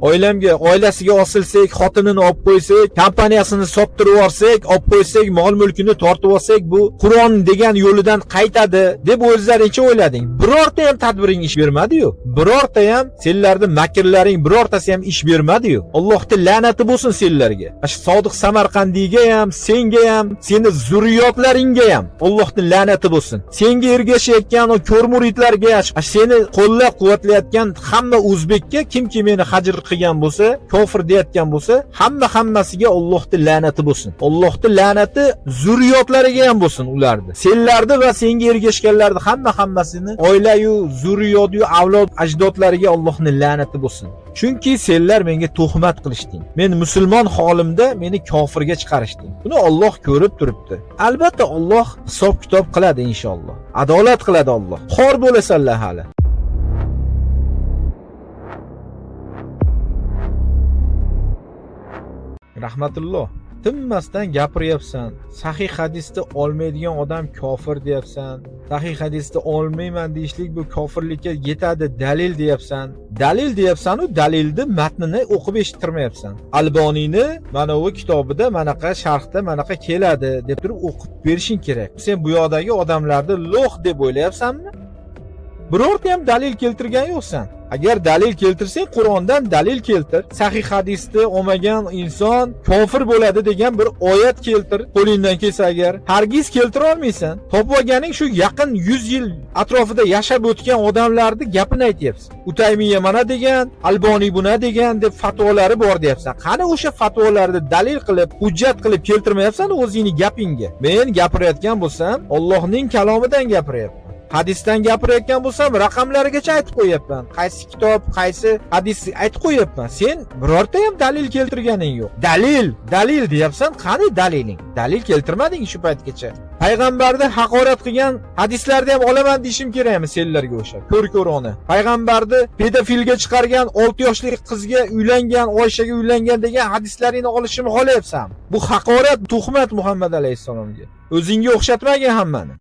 Oilamga, oilasiga osilsak, xotinini olib qo'ysak, kompaniyasini sottirib yuborsak, olib qo'ysak, mol mulkini tortib olsak, bu Qur'on degan yo'lidan qaytadi deb o'zlaringcha o'ylading. Birorta ham tadbiring ish bermadi-yu. Birorta ham senlarni makrlaring birortasi ham ish bermadi-yu. Allohning la'nati bo'lsin senlarga. Shu Sodiq Samarqandiyga ham, senga ham, seni zurriyotlaringga ham Allohning la'nati bo'lsin. Senga ergashayotgan o ko'r muridlarga, seni qo'llab-quvvatlayotgan hamma o'zbekka, kimki meni hajr qilgan bo'lsa, kofir deyotgan bo'lsa, hammasiga Allohning la'nati bo'lsin. Allohning la'nati zurriyotlariga ham bo'lsin ularni. Senlarni va senga ergashganlarni hammasini oilayu, zurriyot-yu, avlod ajdodlariga Allohning la'nati bo'lsin. Chunki senlar menga tuhmat qilishding. Men musulmon holimda meni kofirga chiqarishding. Buni Alloh ko'rib turibdi. Albatta Alloh hisob kitob qiladi inshaalloh. Adolat qiladi Alloh. Xor bo'lasanlar hali. Rahmatulloh, tinmasdan gapiryapsan. Sahih hadisni olmaydigan odam kofir deyapsan. Sahih hadisni olmayman deyishlik bu kofirlikka yetadi, dalil deyapsan. Dalil deyapsan-u, dalilni matnini o'qib eshittirmayapsan. Alboniyni mana u kitobida manaqa sharhda manaqa keladi deb turib o'qib berishing kerak. Sen bu yoqdagi odamlarni lo'q deb o'ylayapsanmi? Birorta ham dalil keltirgan yo'qsan. Agar dalil keltirsang, Qur'ondan dalil keltir. Sahih hadisni olmagan inson kofir bo'ladi degan bir oyat keltir. Qo'lingdan kelsa agar, hargiz keltira olmaysan. Topib olganing shu yaqin 100 yil atrofida yashab o'tgan odamlarni gapini aytyapsan. Utaymiya mana degan, Alboniy buna degan deb fatvolari bor deyapsan. Qani o'sha fatvolarni dalil qilib, hujjat qilib keltirmayapsan o'zingni gapingga. Men gapirayotgan bo'lsam, Allohning kalomidan gapiryapman. Hadisdan gapirayotgan bo'lsam, raqamlarigacha aytib qo'yapman. Qaysi kitob, qaysi hadis aytib qo'yapman. Sen birorta ham dalil keltirganing yo'q. Dalil, dalil deyapsan, qani daliling? Dalil keltirmading shu paytgacha. Payg'ambarni haqorat qilgan hadislarni ham olaman deyishim kerakmi senlarga o'sha? Ko'r-ko'rona. Payg'ambarni pedofilga chiqargan, 6 yoshli qizga uylangan, Oyshaga uylangan degan hadislaringni olishimni xohlayapsan. Bu haqorat, tuhmat Muhammad alayhissalomga. O'zingga o'xshatmagin hammani.